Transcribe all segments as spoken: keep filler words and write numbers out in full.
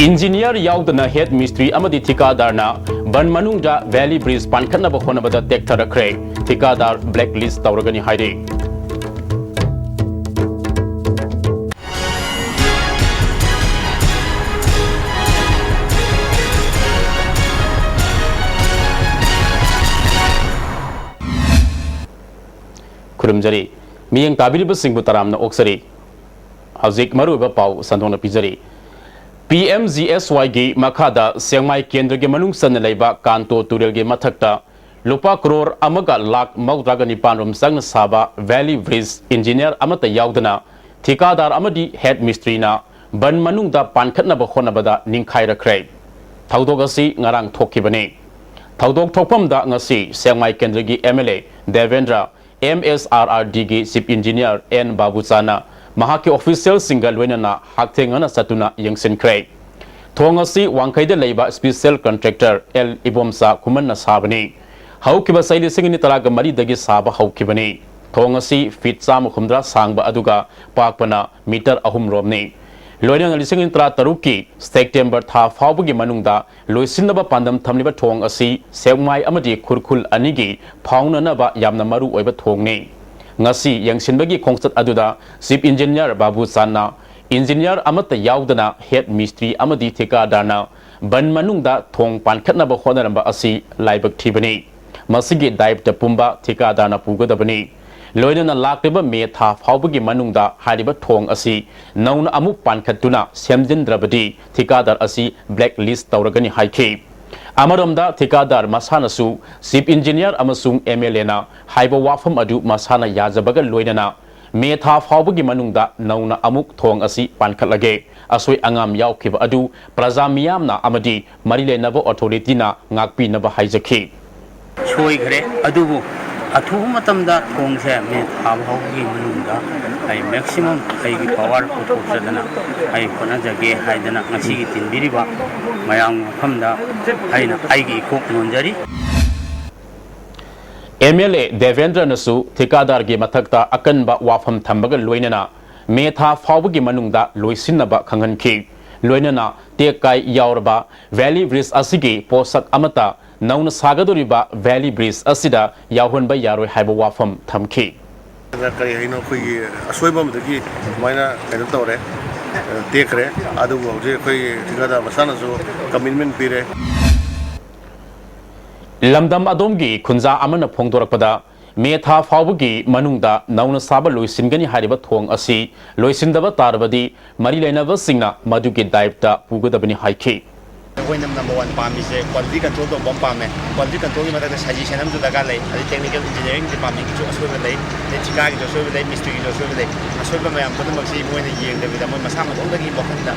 Engineer ꯌꯥꯎꯗꯅ head ꯃꯤꯁꯇ꯭ꯔꯤ ꯑꯃꯗꯤ ꯊꯤꯀꯥꯗꯥꯔꯅ ꯕꯟ ꯃꯅꯨꯡꯗ ꯚꯦꯂꯤ ꯕ꯭ꯔꯤꯖ ꯄꯥꯟꯈꯠꯅꯕ ꯍꯣꯠꯅꯕꯗ ꯇꯦꯛꯊꯔꯛꯈ꯭ꯔꯦ꯫ ꯊꯤꯀꯥꯗꯥꯔ ꯕ꯭ꯂꯦꯛ ꯂꯤꯁ ꯇꯧꯔꯒꯅꯤ ꯍꯥꯏꯔꯤ꯫ ꯈꯨꯔꯨꯝꯖꯔꯤ꯫ ꯃꯤꯠꯌꯦꯡ ꯇꯥꯕꯤꯔꯤꯕꯁꯤꯡꯕꯨ ꯇꯔꯥꯝꯅ ꯑꯣꯛꯆꯔꯤ꯫ ꯍꯧꯖꯤꯛ ꯃꯔꯨꯑꯣꯏꯕ ꯄꯥꯎ ꯁꯟꯗꯣꯛꯅ ꯄꯤꯖꯔꯤ꯫ ꯄꯤ ꯑꯦꯝ ꯖꯤ ꯑꯦꯁ ꯋꯥꯏꯒꯤ ꯃꯈꯥꯗ ꯁꯦꯛꯃꯥꯏ ꯀꯦꯟꯗ꯭ꯔꯒꯤ ꯃꯅꯨꯡ ꯆꯟꯅ ꯂꯩꯕ ꯀꯥꯟꯇꯣ ꯇꯨꯔꯦꯜꯒꯤ ꯃꯊꯛꯇ ꯂꯨꯄꯥ ꯀ꯭ꯔꯣꯔ ꯑꯃꯒ ꯂꯥꯈ ꯃꯧꯗ꯭ꯔꯥꯒ ꯅꯤꯄꯥꯟ ꯔꯣꯝ ꯆꯪꯅ ꯁꯥꯕ ꯚꯦꯂꯤ ꯕ꯭ꯔꯤꯖ ꯏꯟꯖꯤꯅꯤꯌꯔ ꯑꯃꯠꯇ ꯌꯥꯎꯗꯅ ꯊꯤꯀꯥꯗꯥꯔ ꯑꯃꯗꯤ ꯍꯦꯗ ꯃꯤꯁꯇ꯭ꯔꯤꯅ ꯕꯟ ꯃꯅꯨꯡꯗ ꯄꯥꯟꯈꯠꯅꯕ ꯍꯣꯠꯅꯕꯗ ꯅꯤꯡꯈꯥꯏꯔꯛꯈ꯭ꯔꯦ꯫ ꯊꯧꯗꯣꯛ ꯑꯁꯤ ꯉꯔꯥꯡ ꯊꯣꯛꯈꯤꯕꯅꯤ꯫ ꯊꯧꯗꯣꯛ ꯊꯣꯛꯐꯝꯗ ꯉꯁꯤ ꯁꯦꯛꯃꯥꯏ ꯀꯦꯟꯗ꯭ꯔꯒꯤ M L A Devendra, M S R R ꯗꯤꯒꯤ ꯆꯤꯐ ꯏꯟꯖꯤꯅꯤꯌꯔ ꯑꯦꯟ ꯕꯥꯕꯨꯆꯥꯅ ꯃꯍꯥꯛꯀꯤ ꯑꯣꯐꯤꯁꯤꯌꯦꯜꯁꯤꯡꯒ ꯂꯣꯏꯅꯅ ꯍꯛꯊꯦꯡꯅꯅ ꯆꯠꯇꯨꯅ ꯌꯦꯡꯁꯤꯟꯈ꯭ꯔꯦ꯫ ꯊꯣꯡ ꯑꯁꯤ ꯋꯥꯡꯈꯩꯗ ꯂꯩꯕ ꯁ꯭ꯄꯤꯁꯦꯜ ꯀꯟꯇ꯭ꯔꯦꯛꯇꯔ ꯑꯦꯜ ꯏꯕꯣꯝꯆꯥ ꯈꯨꯃꯟꯅ ꯁꯥꯕꯅꯤ꯫ ꯍꯧꯈꯤꯕ ꯆꯍꯤ ꯂꯤꯁꯤꯡ ꯑꯅꯤ ꯇꯔꯥꯒ ꯃꯔꯤꯗꯒꯤ ꯁꯥꯕ ꯍꯧꯈꯤꯕꯅꯤ꯫ ꯊꯣꯡ ꯑꯁꯤ ꯐꯤꯠ ꯆꯥꯝꯃ ꯍꯨꯝꯗ꯭ꯔꯥ ꯁꯥꯡꯕ ꯑꯗꯨꯒ ꯄꯥꯛꯄꯅ ꯃꯤꯇꯔ ꯑꯍꯨꯝ ꯔꯣꯝꯅꯤ꯫ ꯂꯣꯏꯅꯅ ꯂꯤꯁꯤꯡ ꯑꯅꯤ ꯇꯔꯥꯇꯔꯨꯛꯀꯤ ꯁꯦꯞꯇꯦꯝꯕꯔ ꯊꯥ ꯐꯥꯎꯕꯒꯤ ꯃꯅꯨꯡꯗ ꯂꯣꯏꯁꯤꯟꯅꯕ ꯄꯥꯟꯗꯝ ꯊꯝꯂꯤꯕ ꯊꯣꯡ ꯑꯁꯤ ꯁꯦꯛꯃꯥꯏ ꯑꯃꯗꯤ ꯈꯨꯔꯈꯨꯜ ꯑꯅꯤꯒꯤ ꯐꯥꯎꯅꯅꯕ ꯌꯥꯝꯅ ꯃꯔꯨ ꯑꯣꯏꯕ ꯊꯣꯡꯅꯤ꯫ ꯉꯁꯤ ꯌꯦꯡꯁꯤꯟꯕꯒꯤ ꯈꯣꯡꯆꯠ ꯑꯗꯨꯗ ꯆꯤꯐ ꯏꯟꯖꯤꯅꯤꯌꯔ ꯕꯥꯕꯨ ꯆꯥꯟꯅ ꯏꯟꯖꯤꯅꯤꯌꯔ ꯑꯃꯠꯇ ꯌꯥꯎꯗꯅ ꯍꯦꯗ ꯃꯤꯁꯇ꯭ꯔꯤ ꯑꯃꯗꯤ ꯊꯤꯀꯥꯗꯥꯔꯅ ꯕꯟ ꯃꯅꯨꯡꯗ ꯊꯣꯡ ꯄꯥꯟꯈꯠꯅꯕ ꯍꯣꯠꯅꯔꯝꯕ ꯑꯁꯤ ꯂꯥꯏꯕꯛ ꯊꯤꯕꯅꯤ꯫ ꯃꯁꯤꯒꯤ ꯗꯥꯏꯕꯇ ꯄꯨꯝꯕ ꯊꯤꯀꯥꯗꯥꯔꯅ ꯄꯨꯒꯗꯕꯅꯤ꯫ ꯂꯣꯏꯅꯅ ꯂꯥꯛꯂꯤꯕ ꯃꯦ ꯊꯥ ꯐꯥꯎꯕꯒꯤ ꯃꯅꯨꯡꯗ ꯍꯥꯏꯔꯤꯕ ꯊꯣꯡ ꯑꯁꯤ ꯅꯧꯅ ꯑꯃꯨꯛ ꯄꯥꯟꯈꯠꯇꯨꯅ ꯁꯦꯝꯖꯤꯟꯗ꯭ꯔꯕꯗꯤ ꯊꯤꯀꯥꯗꯥꯔ ꯑꯁꯤ ꯕ꯭ꯂꯦꯛ ꯂꯤꯁ ꯇꯧꯔꯒꯅꯤ ꯍꯥꯏꯈꯤ꯫ ꯑꯃꯔꯣꯝꯗ ꯊꯤꯀꯥꯗꯥꯔ ꯃꯁꯥꯅꯁꯨ ꯆꯤꯐ ꯏꯟꯖꯤꯅꯤꯌꯔ ꯑꯃꯁꯨꯡ ꯑꯦꯝ ꯑꯦꯜ ꯑꯦꯅ ꯍꯥꯏꯕ ꯋꯥꯐꯝ ꯑꯗꯨ ꯃꯁꯥꯅ ꯌꯥꯖꯕꯒ ꯂꯣꯏꯅꯅ ꯃꯦ ꯊꯥ ꯐꯥꯎꯕꯒꯤ ꯃꯅꯨꯡꯗ ꯅꯧꯅ ꯑꯃꯨꯛ ꯊꯣꯡ ꯑꯁꯤ ꯄꯥꯟꯈꯠꯂꯒꯦ, ꯑꯁꯣꯏ ꯑꯉꯥꯝ ꯌꯥꯎꯈꯤꯕ ꯑꯗꯨ ꯄ꯭ꯔꯖꯥ ꯃꯤꯌꯥꯝꯅ ꯑꯃꯗꯤ ꯃꯔꯤ ꯂꯩꯅꯕ ꯑꯣꯊꯣꯔꯤꯇꯤꯅ ꯉꯥꯛꯄꯤꯅꯕ ꯍꯥꯏꯖꯈꯤ꯫ ꯁꯣꯏꯈ꯭ꯔꯦ, ꯑꯗꯨꯕꯨ ꯑꯊꯨꯕ ꯃꯇꯝꯗ ꯊꯣꯡꯁꯦ ꯃꯦ ꯊꯥ ꯐꯥꯎꯕꯒꯤ ꯃꯅꯨꯡꯗ ꯑꯩ ꯃꯦꯛꯁꯤꯃꯝ ꯑꯩꯒꯤ ꯄꯋꯥꯔ ꯄꯨꯊꯣꯛꯆꯗꯅ ꯑꯩ ꯍꯣꯠꯅꯖꯒꯦ ꯍꯥꯏꯗꯅ ꯉꯁꯤꯒꯤ ꯇꯤꯟꯕꯤꯔꯤꯕ ꯃꯌꯥꯝꯒꯤ ꯃꯐꯝꯗ ꯑꯩꯅ ꯑꯩꯒꯤ ꯏꯀꯣꯛ ꯅꯣꯟꯖꯔꯤ꯫ ꯑꯦꯝ ꯑꯦꯜ ꯑꯦ ꯗꯦꯕꯦꯟꯗ꯭ꯔꯅꯁꯨ ꯊꯤꯀꯥꯗꯥꯔꯒꯤ ꯃꯊꯛꯇ ꯑꯀꯟꯕ ꯋꯥꯐꯝ ꯊꯝꯕꯒ ꯂꯣꯏꯅꯅ ꯃꯦ ꯊꯥ ꯐꯥꯎꯕꯒꯤ ꯃꯅꯨꯡꯗ ꯂꯣꯏꯁꯤꯟꯅꯕ ꯈꯪꯍꯟꯈꯤ꯫ ꯂꯣꯏꯅꯅ ꯇꯦꯛ ꯀꯥꯏ ꯌꯥꯎꯔꯕ ꯚꯦꯂꯤ ꯕ꯭ꯔꯤꯖ ꯑꯁꯤꯒꯤ ꯄꯣꯠꯁꯛ ꯑꯃꯠꯇ ꯅꯧꯅ ꯁꯥꯒꯗꯧꯔꯤꯕ ꯚꯦꯂꯤ ꯕ꯭ꯔꯤꯖ ꯑꯁꯤꯗ ꯌꯥꯎꯍꯟꯕ ꯌꯥꯔꯣꯏ ꯍꯥꯏꯕ ꯋꯥꯐꯝ ꯊꯝꯈꯤ꯫ ꯀꯔꯤ ꯍꯥꯏꯅꯣ, ꯑꯩꯈꯣꯏꯒꯤ ꯑꯁꯣꯏꯕ ꯑꯃꯗꯒꯤ ꯑꯗꯨꯃꯥꯏꯅ ꯀꯩꯅꯣ ꯇꯧꯔꯦ, ꯇꯦꯛꯈ꯭ꯔꯦ꯫ ꯑꯗꯨꯕꯨ ꯍꯧꯖꯤꯛ ꯑꯩꯈꯣꯏꯒꯤ ꯊꯤꯀꯥꯗꯥꯔ ꯃꯁꯥꯅꯁꯨ ꯀꯃꯤꯠꯃꯦꯟ ꯄꯤꯔꯦ꯫ ꯂꯝꯗꯝ ꯑꯗꯣꯝꯒꯤ ꯈꯨꯟꯖꯥ ꯑꯃꯅ ꯐꯣꯡꯗꯣꯔꯛꯄꯗ, ꯃꯦ ꯊꯥ ꯐꯥꯎꯕꯒꯤ ꯃꯅꯨꯡꯗ ꯅꯧꯅ ꯁꯥꯕ ꯂꯣꯏꯁꯤꯟꯒꯅꯤ ꯍꯥꯏꯔꯤꯕ ꯊꯣꯡ ꯑꯁꯤ ꯂꯣꯏꯁꯤꯟꯗꯕ ꯇꯥꯔꯕꯗꯤ ꯃꯔꯤ ꯂꯩꯅꯕꯁꯤꯡꯅ ꯃꯗꯨꯒꯤ ꯗꯥꯏꯇ ꯄꯨꯒꯗꯕꯅꯤ ꯍꯥꯏꯈꯤ꯫ ꯑꯩꯈꯣꯏꯅ ꯅꯝꯕꯔ ꯋꯥꯟ ꯄꯥꯝꯃꯤꯁꯦ ꯀ꯭ꯋꯥꯂꯤꯇꯤ ꯀꯟꯇ꯭ꯔꯣꯜ ꯇꯧꯕ ꯑꯃ ꯄꯥꯝꯃꯦ꯫ ꯀ꯭ꯋꯥꯂꯤꯇꯤ ꯀꯟꯇ꯭ꯔꯣꯜꯒꯤ ꯃꯊꯛꯇ ꯁꯖꯦꯁꯟ ꯑꯃꯁꯨ ꯗꯔꯀꯥꯔ ꯂꯩ꯫ ꯑꯗꯩ ꯇꯦꯛꯅꯤꯀꯦꯜ ꯏꯟꯖꯤꯅꯤꯌꯥꯔꯤꯡ ꯗꯤꯄꯥꯔꯠꯃꯦꯟꯒꯤꯁꯨ ꯑꯁꯣꯏꯕ ꯂꯩ, ꯑꯗꯩ ꯊꯤꯀꯥꯒꯤꯁꯨ ꯑꯁꯣꯏꯕ ꯂꯩ, ꯃꯤꯁꯇ꯭ꯔꯤꯒꯤꯁꯨ ꯑꯁꯣꯏꯕ ꯂꯩ꯫ ꯑꯁꯣꯏꯕ ꯃꯌꯥꯝ ꯄꯨꯝꯅꯃꯛꯁꯤ ꯃꯣꯏꯅ ꯌꯦꯡꯗꯕꯤꯗ ꯃꯣꯏ ꯃꯁꯥ ꯃꯇꯣꯝꯗꯒꯤ ꯋꯥꯈꯜꯗ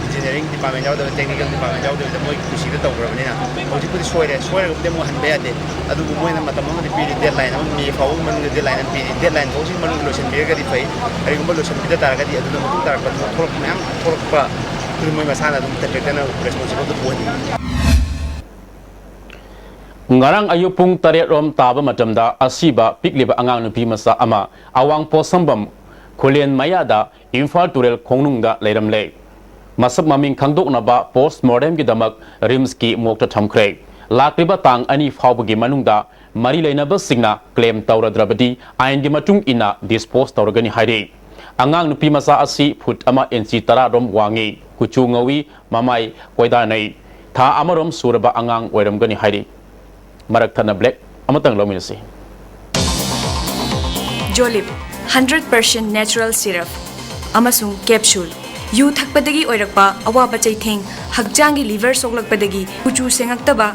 ꯏꯟꯖꯤꯅꯤꯌꯥꯔꯤꯡ ꯗꯤꯄꯥꯔꯠꯃꯦꯟ ꯌꯥꯎꯗꯕ, ꯇꯦꯛꯅꯤꯀꯦꯜ ꯗꯤꯄꯥꯔꯠꯃꯦꯟ ꯌꯥꯎꯗꯕꯤꯗ ꯃꯣꯏ ꯀꯨꯁꯤꯗ ꯇꯧꯈ꯭ꯔꯕꯅꯤꯅ ꯍꯧꯖꯤꯛꯄꯨꯗꯤ ꯁꯣꯏꯔꯦ꯫ ꯁꯣꯏꯔꯒꯕꯨꯗꯤ ꯑꯃꯨꯛ ꯍꯟꯕ ꯌꯥꯗꯦ꯫ ꯑꯗꯨꯕꯨ ꯃꯣꯏꯅ ꯃꯇꯝ ꯑꯃꯗꯤ ꯄꯤꯔꯤ, ꯗꯦꯠꯂꯥꯏꯟ ꯑꯃ, ꯃꯦ ꯐꯥꯎꯕꯒꯤ ꯃꯅꯨꯡꯗ ꯗꯦꯠꯂꯥꯏꯟ ꯑꯃ ꯄꯤꯔꯤ꯫ ꯗꯦꯠꯂꯥꯏꯟ ꯐꯥꯎꯁꯤꯒꯤ ꯃꯅꯨꯡꯗ ꯂꯣꯏꯁꯤꯟꯕꯤꯔꯒꯗꯤ ꯐꯩ꯫ ꯀꯔꯤꯒꯨꯝꯕ ꯂꯣꯏꯁꯤꯟꯕꯤꯗ ꯇꯥꯔꯒꯗꯤ ꯑꯗꯨꯗ ꯃꯇꯨꯡ ꯇꯥꯔꯛꯄ ꯊꯣꯛꯂꯛꯄ ꯃꯌꯥꯝ ꯊꯣꯛꯂꯛꯄ ꯑꯗꯨ ꯃꯣꯏ ꯃꯁꯥꯅ ꯑꯗꯨꯝ ꯀꯟꯇ꯭ꯔꯦꯛꯇꯔꯅ ꯔꯦꯁꯄꯣꯟꯁꯤꯕꯜꯗꯨ ꯄꯨꯍꯟꯅꯤꯡꯉꯤ꯫ ꯉꯔꯥꯡ ꯑꯌꯨꯛ ꯄꯨꯡ ꯇꯔꯦꯠ ꯔꯣꯝ ꯇꯥꯕ ꯃꯇꯝꯗ ꯑꯁꯤꯕ ꯄꯤꯛꯂꯤꯕ ꯑꯉꯥꯡ ꯅꯨꯄꯤ ꯃꯆꯥ ꯑꯃ ꯑꯋꯥꯡ ꯄꯣꯠꯁꯪꯕꯝ ꯈꯨꯂꯦꯟ ꯃꯌꯥꯗ ꯏꯝꯐꯥꯜ ꯇꯨꯔꯦꯜ ꯈꯣꯡꯅꯨꯡꯗ ꯂꯩꯔꯝꯂꯦ꯫ ꯃꯁꯛ ꯃꯃꯤꯡ ꯈꯪꯗꯣꯛꯅꯕ ꯄꯣꯁꯃꯣꯔꯇꯦꯝꯒꯤꯗꯃꯛ ꯔꯤꯝꯁꯀꯤ ꯃꯣꯔꯒꯇ ꯊꯝꯈ꯭ꯔꯦ꯫ ꯂꯥꯛꯂꯤꯕ ꯇꯥꯡ ꯑꯅꯤ ꯐꯥꯎꯕꯒꯤ ꯃꯅꯨꯡꯗ ꯃꯔꯤ ꯂꯩꯅꯕꯁꯤꯡꯅ ꯀ꯭ꯂꯦꯝ ꯇꯧꯔꯗ꯭ꯔꯕꯗꯤ ꯑꯥꯏꯟꯒꯤ ꯃꯇꯨꯡ ꯏꯟꯅ ꯗꯤꯁꯄꯣꯖ ꯇꯧꯔꯒꯅꯤ ꯍꯥꯏꯔꯤ꯫ ꯑꯉꯥꯡ ꯅꯨꯄꯤ ꯃꯆꯥ ꯑꯁꯤ ꯐꯨꯠ ꯑꯃ ꯏꯟꯆꯤ ꯇꯔꯥ ꯔꯣꯝ ꯋꯥꯡꯉꯤ, ꯀꯨꯆꯨ ꯉꯧꯏ, ꯃꯃꯥꯏ ꯀꯣꯏꯗꯥꯅꯩ꯫ ꯊꯥ ꯑꯃꯔꯣꯝ ꯁꯨꯔꯕ ꯑꯉꯥꯡ ꯑꯣꯏꯔꯝꯒꯅꯤ ꯍꯥꯏꯔꯤ꯫ ꯃꯔꯛ ꯊꯠꯅ ꯕ꯭ꯔꯦꯛ ꯑꯃꯇꯪ ꯂꯧꯃꯤꯟꯅꯁꯤ꯫ ꯖꯣꯂꯤꯞ, ꯍꯟꯗ꯭ꯔꯦꯠ ꯄꯔꯁꯦꯟ ꯅꯦꯆꯔꯦꯜ ꯁꯤꯔꯞ ꯑꯃꯁꯨꯡ ꯀꯦꯞꯁꯨꯜ꯫ ꯌꯨ ꯊꯛꯄꯗꯒꯤ ꯑꯣꯏꯔꯛꯄ ꯑꯋꯥꯕ ꯆꯩꯊꯦꯡ, ꯍꯛꯆꯥꯡꯒꯤ ꯂꯤꯚꯔ ꯁꯣꯛꯂꯛꯄꯗꯒꯤ ꯀꯨꯆꯨ ꯁꯦꯡꯉꯛꯇꯕ,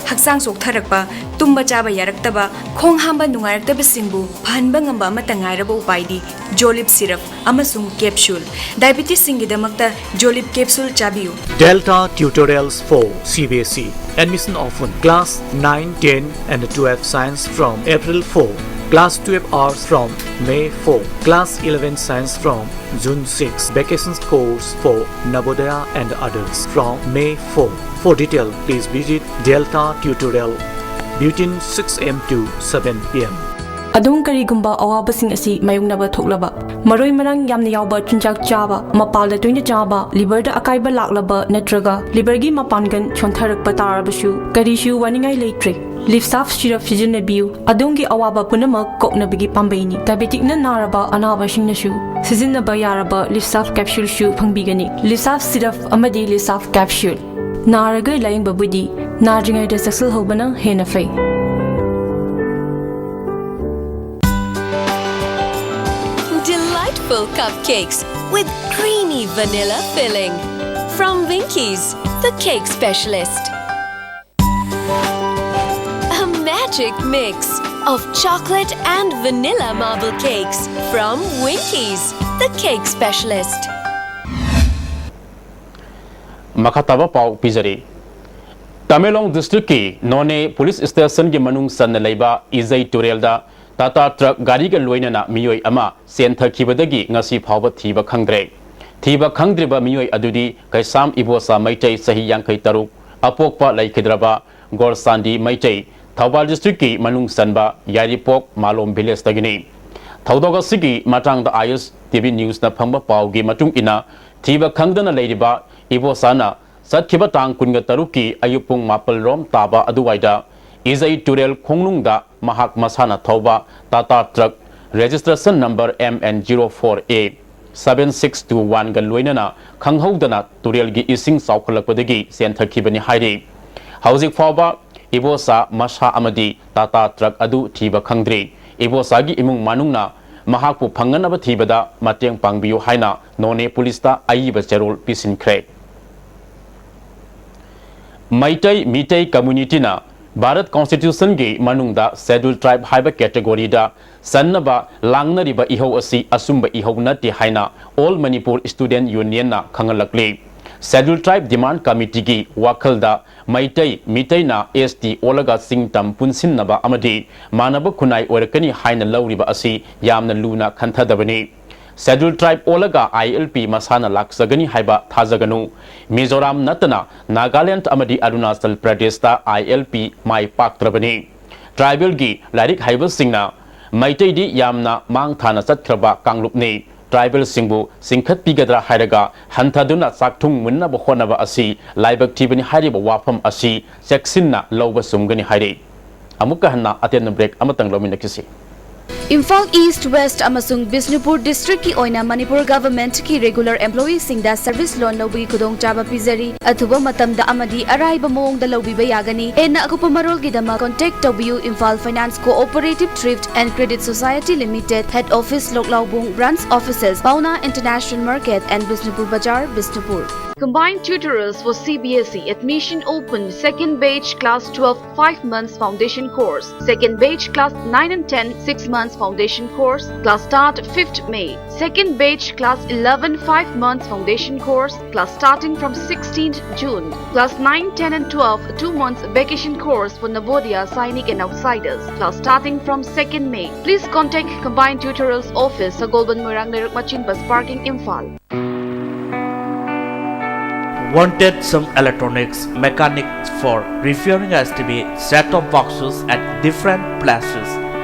ꯍꯛꯆꯥꯡ ꯆꯣꯛꯊꯔꯛꯄ, ꯇꯨꯝꯕ ꯆꯥꯕ ꯌꯥꯔꯛꯇꯕ, ꯈꯣꯡ ꯍꯥꯝꯕ ꯅꯨꯡꯉꯥꯏꯔꯛꯇꯕꯁꯤꯡꯕꯨ ꯐꯍꯟꯕ ꯉꯝꯕ ꯑꯃꯠꯇ ꯉꯥꯏꯔꯕ ꯎꯄꯥꯏꯗꯤ ꯖꯣꯂꯤꯞ ꯁꯤꯔꯞ ꯑꯃꯁꯨꯡ ꯀꯦꯞꯁꯨꯜ꯫ ꯗꯥꯏꯕꯤꯇꯤꯁꯁꯤꯡꯒꯤꯗꯃꯛꯇ ꯖꯣꯂꯤꯞ ꯀꯦꯞꯁꯨꯜ ꯆꯥꯕꯤꯌꯨ꯫ Delta Tutorials for C B S E. Admission open. Class nine, ten and twelve science from April four. Class twelve arts from May four. Class eleven science from June six. Vacations course for Navodaya and others from May four. For detail, please visit Delta Tutorial between six A M to seven P M. ꯑꯗꯣꯝ ꯀꯔꯤꯒꯨꯝꯕ ꯑꯋꯥꯕꯁꯤꯡ ꯑꯁꯤ ꯃꯥꯌꯣꯛꯅꯕ ꯊꯣꯛꯂꯕ, ꯃꯔꯣꯏ ꯃꯔꯥꯡ ꯌꯥꯝꯅ ꯌꯥꯎꯕ ꯆꯤꯟꯖꯥꯛ ꯆꯥꯕ, ꯃꯄꯥꯜꯗ ꯇꯣꯏꯅ ꯆꯥꯕ, ꯂꯤꯚꯔꯗ ꯑꯀꯥꯏꯕ ꯂꯥꯛꯂꯕ ꯅꯠꯇ꯭ꯔꯒ ꯂꯤꯚꯔꯒꯤ ꯃꯄꯥꯡꯒꯜ ꯁꯣꯟꯊꯔꯛꯄ ꯇꯥꯔꯕꯁꯨ, ꯀꯔꯤꯁꯨ ꯋꯥꯅꯤꯡꯉꯥꯏ ꯂꯩꯇ꯭ꯔꯦ꯫ ꯂꯤꯞꯁꯥꯐ ꯁꯤꯔꯞ ꯁꯤꯖꯤꯟꯅꯕꯤꯌꯨ꯫ ꯑꯗꯣꯝꯒꯤ ꯑꯋꯥꯕ ꯄꯨꯝꯅꯃꯛ ꯀꯣꯛꯅꯕꯒꯤ ꯄꯥꯝꯕꯩꯅꯤ꯫ ꯗꯥꯏꯕꯦꯇꯤꯛꯅ ꯅꯥꯔꯕ ꯑꯅꯥꯕꯁꯤꯡꯅꯁꯨ ꯁꯤꯖꯤꯟꯅꯕ ꯌꯥꯔꯕ ꯂꯤꯞꯁꯥꯐ ꯀꯦꯞꯁꯨꯜꯁꯨ ꯐꯪꯕꯤꯒꯅꯤ꯫ ꯂꯤꯞꯁꯥꯐ ꯁꯤꯔꯞ ꯑꯃꯗꯤ ꯂꯤꯞꯁꯥꯐ ꯀꯦꯞꯁꯨꯜ꯫ ꯅꯥꯔꯒ ꯂꯥꯌꯦꯡꯕꯕꯨꯗꯤ ꯅꯥꯗ꯭ꯔꯤꯉꯩꯗ ꯆꯦꯛꯁꯤꯜꯍꯧꯕꯅ ꯍꯦꯟꯅ ꯐꯩ꯫ Delightful cupcakes with creamy vanilla filling. From Winkies, the cake specialist. A magic mix of chocolate and vanilla marble cakes from Winkies, the cake specialist. ꯃꯈꯥ ꯇꯥꯕ ꯄꯥꯎ ꯄꯤꯖꯔꯤ꯫ ꯇꯃꯦꯡꯂꯣꯡ ꯗꯤꯁꯇ꯭ꯔꯤꯛꯀꯤ ꯅꯣꯅꯦ ꯄꯨꯂꯤꯁ ꯁ꯭ꯇꯦꯁꯟꯒꯤ ꯃꯅꯨꯡ ꯆꯟꯅ ꯂꯩꯕ ꯏꯖꯩ ꯇꯨꯔꯦꯜꯗ ꯇꯥꯇꯥ ꯇ꯭ꯔꯛ ꯒꯥꯔꯤꯒ ꯂꯣꯏꯅꯅ ꯃꯤꯑꯣꯏ ꯑꯃ ꯆꯦꯟꯊꯈꯤꯕꯗꯒꯤ ꯉꯁꯤ ꯐꯥꯎꯕ ꯊꯤꯕ ꯈꯪꯗ꯭ꯔꯦ꯫ ꯊꯤꯕ ꯈꯪꯗ꯭ꯔꯤꯕ ꯃꯤꯑꯣꯏ ꯑꯗꯨꯗꯤ ꯀꯩꯁꯥꯝ ꯏꯕꯣꯆꯥ ꯃꯩꯇꯩ, ꯆꯍꯤ ꯌꯥꯡꯈꯩ ꯇꯔꯨꯛ, ꯑꯄꯣꯛꯄ ꯂꯩꯈꯤꯗ꯭ꯔꯕ ꯒꯣꯔꯆꯥꯟꯗꯤ ꯃꯩꯇꯩ, ꯊꯧꯕꯥꯜ ꯗꯤꯁꯇ꯭ꯔꯤꯛꯀꯤ ꯃꯅꯨꯡ ꯆꯟꯕ ꯌꯥꯏꯔꯤꯄꯣꯛ ꯃꯥꯂꯣꯝ ꯚꯤꯂꯦꯖꯇꯒꯤꯅꯤ꯫ ꯊꯧꯗꯣꯛ ꯑꯁꯤꯒꯤ ꯃꯇꯥꯡꯗ ꯑꯥꯏ ꯑꯦꯁ ꯇꯤ ꯚꯤ ꯅ꯭ꯌꯨꯁꯅ ꯐꯪꯕ ꯄꯥꯎꯒꯤ ꯃꯇꯨꯡ ꯏꯟꯅ, ꯊꯤꯕ ꯈꯪꯗꯅ ꯂꯩꯔꯤꯕ ꯏꯕꯣꯆꯥꯅ ꯆꯠꯈꯤꯕ ꯇꯥꯡ ꯀꯨꯟꯒ ꯇꯔꯨꯛꯀꯤ ꯑꯌꯨꯛ ꯄꯨꯡ ꯃꯥꯄꯜ ꯔꯣꯝ ꯇꯥꯕ ꯑꯗꯨꯋꯥꯏꯗ ꯏꯖꯩ ꯇꯨꯔꯦꯜ ꯈꯣꯡꯅꯨꯡꯗ ꯃꯍꯥꯛ ꯃꯁꯥꯅ ꯊꯧꯕ Tata truck registration number M N zero four A seven six two one ꯒ ꯂꯣꯏꯅꯅ ꯈꯪꯍꯧꯗꯅ ꯇꯨꯔꯦꯜꯒꯤ ꯏꯁꯤꯡ ꯆꯥꯎꯈꯠꯂꯛꯄꯗꯒꯤ ꯆꯦꯟꯊꯈꯤꯕꯅꯤ ꯍꯥꯏꯔꯤ꯫ ꯍꯧꯖꯤꯛ ꯐꯥꯎꯕ ꯏꯕꯣꯆꯥ ꯃꯁꯥ ꯑꯃꯗꯤ ꯇꯥꯇꯥ ꯇ꯭ꯔꯛ ꯑꯗꯨ ꯊꯤꯕ ꯈꯪꯗ꯭ꯔꯤ꯫ ꯏꯕꯣꯆꯥꯒꯤ ꯏꯃꯨꯡ ꯃꯅꯨꯡꯅ ꯃꯍꯥꯛꯄꯨ ꯐꯪꯅꯅꯕ ꯊꯤꯕꯗ ꯃꯇꯦꯡ ꯄꯥꯡꯕꯤꯌꯨ ꯍꯥꯏꯅ ꯅꯣꯅꯦ ꯄꯨꯂꯤꯁꯇ ꯑꯏꯕ ꯆꯦꯔꯣꯜ ꯄꯤꯁꯤꯟꯈ꯭ꯔꯦ꯫ ꯃꯩꯇꯩ ꯃꯤꯇꯩ ꯀꯝꯃ꯭ꯌꯨꯅꯤꯇꯤꯅ ꯚꯥꯔꯠ ꯀꯣꯟꯁꯇꯤꯇ꯭ꯌꯨꯁꯟꯒꯤ ꯃꯅꯨꯡꯗ ꯁꯦꯗ꯭ꯌꯨꯜ ꯇ꯭ꯔꯥꯏꯕ ꯍꯥꯏꯕ ꯀꯦꯇꯦꯒꯣꯔꯤꯗ ꯆꯟꯅꯕ ꯂꯥꯡꯅꯔꯤꯕ ꯏꯍꯧ ꯑꯁꯤ ꯑꯆꯨꯝꯕ ꯏꯍꯧ ꯅꯠꯇꯦ ꯍꯥꯏꯅ ꯑꯣꯜ ꯃꯅꯤꯄꯨꯔ ꯁ꯭ꯇꯨꯗꯦꯟꯠ ꯌꯨꯅꯤꯌꯟꯅ ꯈꯪꯍꯜꯂꯛꯂꯤ꯫ ꯁꯦꯗ꯭ꯌꯨꯜ ꯇ꯭ꯔꯥꯏꯕ ꯗꯤꯃꯥꯟꯗ ꯀꯃꯤꯇꯤꯒꯤ ꯋꯥꯈꯜꯗ ꯃꯩꯇꯩ ꯃꯤꯇꯩꯅ ꯑꯦꯁ ꯇꯤ ꯑꯣꯜꯂꯒ ꯆꯤꯡ ꯇꯝ ꯄꯨꯟꯁꯤꯟꯅꯕ ꯑꯃꯗꯤ ꯃꯥꯟꯅꯕ ꯈꯨꯟꯅꯥꯏ ꯑꯣꯏꯔꯛꯀꯅꯤ ꯍꯥꯏꯅ ꯂꯧꯔꯤꯕ ꯑꯁꯤ ꯌꯥꯝꯅ ꯂꯨꯅ ꯈꯟꯊꯗꯕꯅꯤ꯫ ꯁꯦꯗ꯭ꯌꯨꯜ ꯇ꯭ꯔꯥꯏꯕ ꯑꯣꯜꯂꯒ ꯑꯥꯏ ꯑꯦꯜ ꯄꯤ ꯃꯁꯥꯅ ꯂꯥꯛꯆꯒꯅꯤ ꯍꯥꯏꯕ ꯊꯥꯖꯒꯅꯨ꯫ ꯃꯤꯖꯣꯔꯥꯝ ꯅꯠꯇꯅ ꯅꯥꯒꯥꯂꯦꯟꯗ ꯑꯃꯗꯤ ꯑꯔꯨꯅꯥꯆꯜ ꯄ꯭ꯔꯗꯦꯁꯇ ꯑꯥꯏ ꯑꯦꯜ ꯄꯤ ꯃꯥꯏ ꯄꯥꯛꯇ꯭ꯔꯕꯅꯤ꯫ ꯇ꯭ꯔꯥꯏꯕꯦꯜꯒꯤ ꯂꯥꯏꯔꯤꯛ ꯍꯩꯕꯁꯤꯡꯅ ꯃꯩꯇꯩꯗꯤ ꯌꯥꯝꯅ ꯃꯥꯡ ꯊꯥꯅ ꯆꯠꯈ꯭ꯔꯕ ꯀꯥꯡꯂꯨꯞꯅꯤ꯫ ꯇ꯭ꯔꯥꯏꯕꯦꯜꯁꯤꯡꯕꯨ ꯆꯤꯡꯈꯠꯄꯤꯒꯗ꯭ꯔꯥ ꯍꯥꯏꯔꯒ ꯍꯟꯊꯗꯨꯅ ꯆꯥꯛꯊꯨꯡ ꯃꯨꯟꯅꯕ ꯍꯣꯠꯅꯕ ꯑꯁꯤ ꯂꯥꯏꯕꯛ ꯊꯤꯕꯅꯤ ꯍꯥꯏꯔꯤꯕ ꯋꯥꯐꯝ ꯑꯁꯤ ꯆꯦꯛꯁꯤꯟꯅ ꯂꯧꯕ ꯆꯨꯝꯒꯅꯤ ꯍꯥꯏꯔꯤ꯫ ꯑꯃꯨꯛꯀ ꯍꯟꯅ ꯑꯇꯦꯟꯕ ꯕ꯭ꯔꯦꯛ ꯑꯃꯇꯪ ꯂꯧꯃꯤꯟꯅꯈꯤꯁꯤ꯫ ꯏꯝꯐꯥꯜ ꯏꯁ꯭ꯠ, ꯋꯦꯁ꯭ꯠ ꯑꯃꯁꯨꯡ ꯕꯤꯁꯅꯨꯄꯨꯔ ꯗꯤꯁꯇ꯭ꯔꯤꯛꯀꯤ ꯑꯣꯏꯅ ꯃꯅꯤꯄꯨꯔ ꯒꯚꯔꯟꯃꯦꯟꯠꯀꯤ ꯔꯤꯒꯨꯂꯔ ꯑꯦꯝꯄ꯭ꯂꯣꯌꯤꯁꯤꯡꯗ ꯁꯔꯚꯤꯁ ꯂꯣꯟ ꯂꯧꯕꯒꯤ ꯈꯨꯗꯣꯡꯆꯥꯕ ꯄꯤꯖꯔꯤ꯫ ꯑꯊꯨꯕ ꯃꯇꯝꯗ ꯑꯃꯗꯤ ꯑꯔꯥꯏꯕ ꯃꯑꯣꯡꯗ ꯂꯧꯕꯤꯕ ꯌꯥꯒꯅꯤ꯫ ꯍꯦꯟꯅ ꯑꯀꯨꯞꯄ ꯃꯔꯣꯜꯒꯤꯗꯃꯛ ꯀꯣꯟꯇꯦꯛ ꯇꯧꯕꯤꯌꯨ, Imphal finance cooperative thrift and credit society limited, head office Loklaobung, branch offices ꯄꯥꯎꯅꯥ international market and Bishnupur bazaar, Bishnupur. Combined tutorials for C B S E. Admission open. Second batch class twelve, five months foundation course. Second batch class nine and ten, six months foundation course. Class start fifth May. Second batch class eleven, five months foundation course. Class starting from sixteenth June. Class nine, ten and twelve, two months vacation course for Navodaya, Sainik and outsiders. Class starting from second May. Please contact Combined Tutorials Office, Sagolband Moirang Leiruk Machin Bus Parking, Imphal. Wanted some electronics mechanics for repairing S T V set-top boxes at different places: